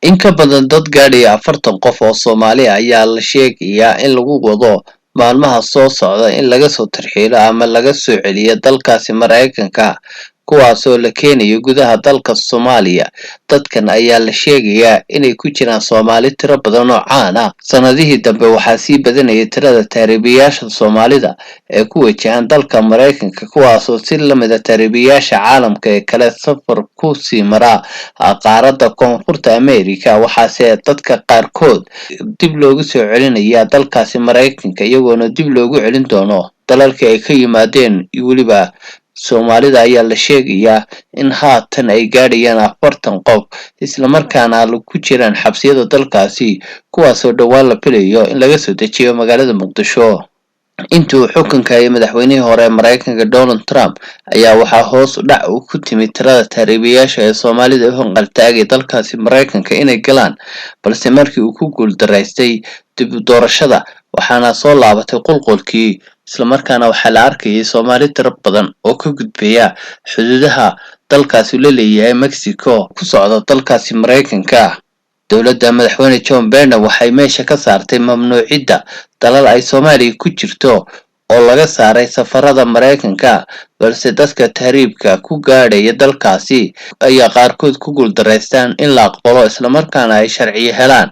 In ka badan dad gaadhaya 40 qof oo Soomaali ah ayaa la sheegayaa in lagu wado maalmaha soo socda in laga soo tarxiilo ama laga soo celiyo dalkaasi Maraykanka, kuwaasoo la keenayo gudaha dalka Soomaaliya. Dadkan ayaa la sheegayaa inay ku jiraan Soomaali tiro badan oo caan ah. Sanadihii dambe waxaa sii badanayay tirada tahriibayaasha Soomaalida ee ku wajahan dalka Maraykanka, kuwaasoo si lamida tahriibayaasha caalamka ee kale safar ku sii mara qaaradda Koonfurta America. Waxaase dadka qaarkood dib loogu soo celinayaa dalkaasi Maraykanka, iyagoona dib loogu celin doono dalalkii ay ka yimaadeen. Iyo weliba Soomaalida ayaa la sheegayaa in haatan ay gaadhayaan 40 qof, islamarkaana ku jiraan xabsiyada dalkaasi, kuwaasoo dhowaan la filayo in laga soo dejiyo magaalada Muqdisho. Intii uu xukunka hayay madaxweynihii hore ee Maraykanka Donald Trump ayaa waxaa hoos u dhac uu ku timid tirada tahriibayaasha ee Soomaalida u hanqaltaagay dalkaasi Maraykanka inay galaan, balse markii uu ku guuldaraystay dib u doorashada waxaana soo laabatay qulqulkii, islamarkaana waxaa la arkayay Soomaali tiro badan oo ka gudbaya xuduudaha dalkaasi la leeyahay Mexico ku socda dalkaasi Maraykanka. Dowladda madaxweyne John Biden waxay meesha ka saartay mamnuucidda dalal ay Soomaaliya ku jirto oo laga saaray safarada Maraykanka, balse dadka tahriibka ku gaadhaya dalkaasi ayaa qaarkood ku guuldaraystaan in la aqbalo islamarkaana ay sharciyo helaan,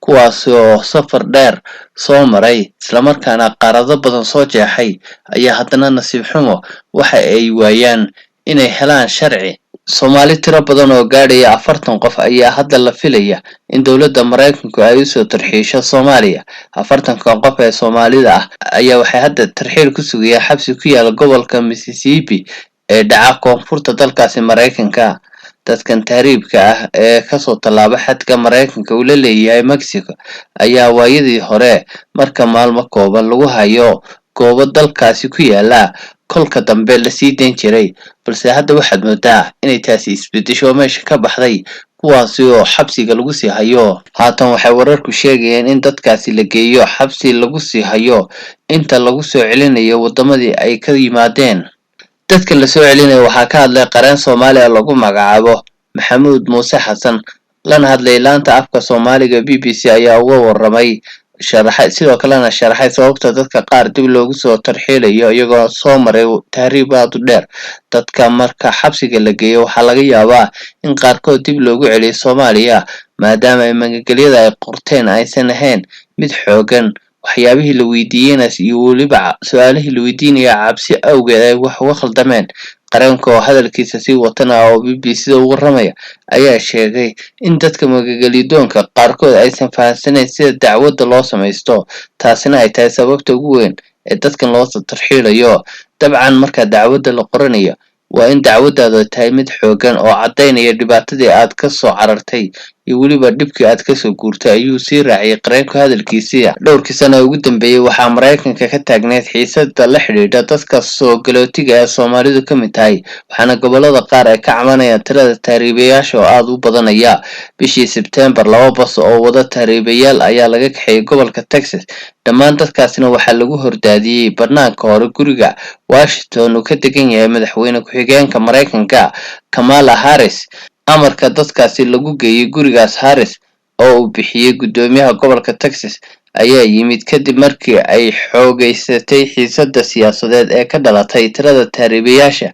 kuwaasoo safar dheer soo maray islamarkaana qaarado badan soo jeexay ayaa haddana nasiib xumo waxa ay waayaan inay helaan sharci. Soomaali tiro badan oo gaadhaya 40 qof ayaa hadda la filaya in dowladda Maraykanku ay usoo tarxiisho Soomaaliya. 40-kan qof ee Soomaalida ah ayaa waxay hadda tarxiil ku sugayaan xabsi ku yaala gobolka Mississippi ee dhaca koonfurta dalkaasi Maraykanka. Dadkan tahriibka ah ee kasoo tallaaba xadka Maraykanka uu la leeyahay Mexico ayaa waayadii hore marka maalmo kooban lagu hayo goobo dalkaasi ku yaala kolka dambe lasii dayn jiray, balse hadda waxaad moodaa inay taasi isbedesho oo meesha ka baxday, kuwaasi oo xabsiga lagu sii hayo. Haatan waxay wararku sheegayeen in dadkaasi la geeyo xabsi lagu sii hayo inta lagu soo celinayo wadamadii ay ka yimaadeen. Dadka la soo celinaya waxaa ka hadlay qareen Soomaaliya lagu magacaabo Maxamuud Muuse Xasan, lana hadlay laanta afka Soomaaliga BBC, ayaa uga waramay, sharaxay sidoo kalena sharaxay sababta dadka qaar dib loogu soo tarxiilayo iyagoo soo maray tahriib aad u dheer. Dadka marka xabsiga la geeyo waxaa laga yaabaa in qaarkood dib loogu celiyo Soomaaliya, maadaama ay magangelyada ay qorteen aysan ahayn mid xoogan, waxyaabihii la weydiiyeyna iyo weliba su-aalihii la weydiinaya cabsi awgeed ay wax uga khaldameen. Qareenka oo hadalkiisa sii watana oo BBC da u waramaya ayaa sheegay in dadka magangelidoonka qaarkood aysan fahansanayn sida dacwadda loo samaysto, taasina ay tahay sababta ugu weyn ee dadkan loo tarxiilayo. Dabcan marka dacwadda la qoranayo waa in dacwaddaadu tahay mid xoogan oo caddaynaya dhibaatadii aad ka soo carartay iyo weliba dhibkii aad kasoo guurtay, ayuu sii raaciyay qareenku hadalkiisii. Dhowrkii sano ee ugu dambeeyey waxaa Maraykanka ka taagneyd xiisada la xidhiidha dadka soo galootiga ee Soomaalidu ka mid tahay, waxaana gobolada qaar ay ka cabanayaan tirada tahriibayaasha oo aada u badanaya. Bishii Sebtembar laba bas oo wada tahriibayaal ayaa laga kaxeeyey gobolka Texas. Dhammaan dadkaasina waxaa lagu hordaadiyey banaanka hore guriga Washington uu ka degan yahay madaxweyne ku-xigeenka Maraykanka Kamala Harris. Amarka dadkaasi lagu geeyey gurigaas Harris oo uu bixiyey guddoomiyaha gobolka Texas ayaa yimid kadib markii ay xoogeysatay xiisada siyaasadeed ee ka dhalatay tirada tahriibayaasha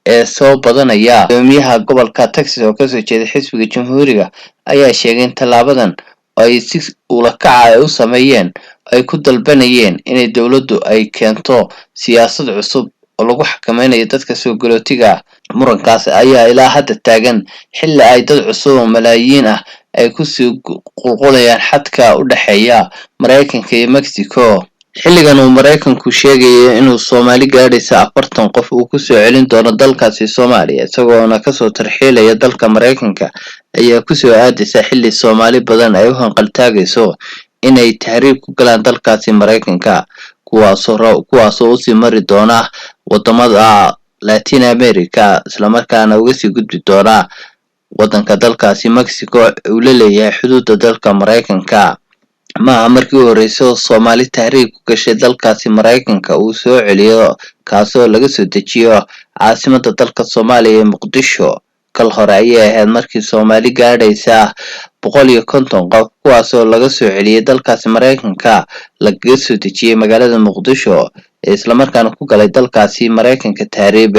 ee soo badanaya. Guddoomiyaha gobolka Texas oo kasoo jeeda xisbiga Jamhuuriga ayaa sheegay in tallaabadan ay si ula kaca ay u sameeyeen ay ku dalbanayeen inay dowladdu ay keento siyaasad cusub oo lagu xakameynayo dadka soo galootiga ah. Murankaas ayaa ilaa hadda taagan xilli ay dad cusub oo malaayiin ah ay kusii qulqulayaan xadka u dhexeeya Maraykanka iyo Mexico, xilligan uu Maraykanku sheegayo inuu Soomaali gaadhaysa 40 qof uu kusoo celin doono dalkaasi Soomaaliya, isagoona kasoo tarxiilaya dalka Maraykanka, ayaa kusoo aadaysa xilli Soomaali badan ay u hanqaltaagayso inay tahriib ku galaan dalkaasi Maraykanka, kuwaasoo usii mari doona wadamada Latin America, islamarkaana uga sii gudbi doona wadanka dalkaasi Mexico uu la leeyahay xuduudda dalka Maraykanka. Maaha markii u horreysay oo Soomaali tahriib ku gashay dalkaasi Maraykanka uu soo celiyo, kaasoo laga soo dejiyo caasimadda dalka Soomaaliya ee Muqdisho. Kal hore ayay ahayd markii Soomaali gaadhaysa 150 qof, kuwaasoo laga soo celiyey dalkaasi Maraykanka, lagaga soo dejiyey magaalada Muqdisho, islamarkaana ku galay dalkaasi Maraykanka tahriib.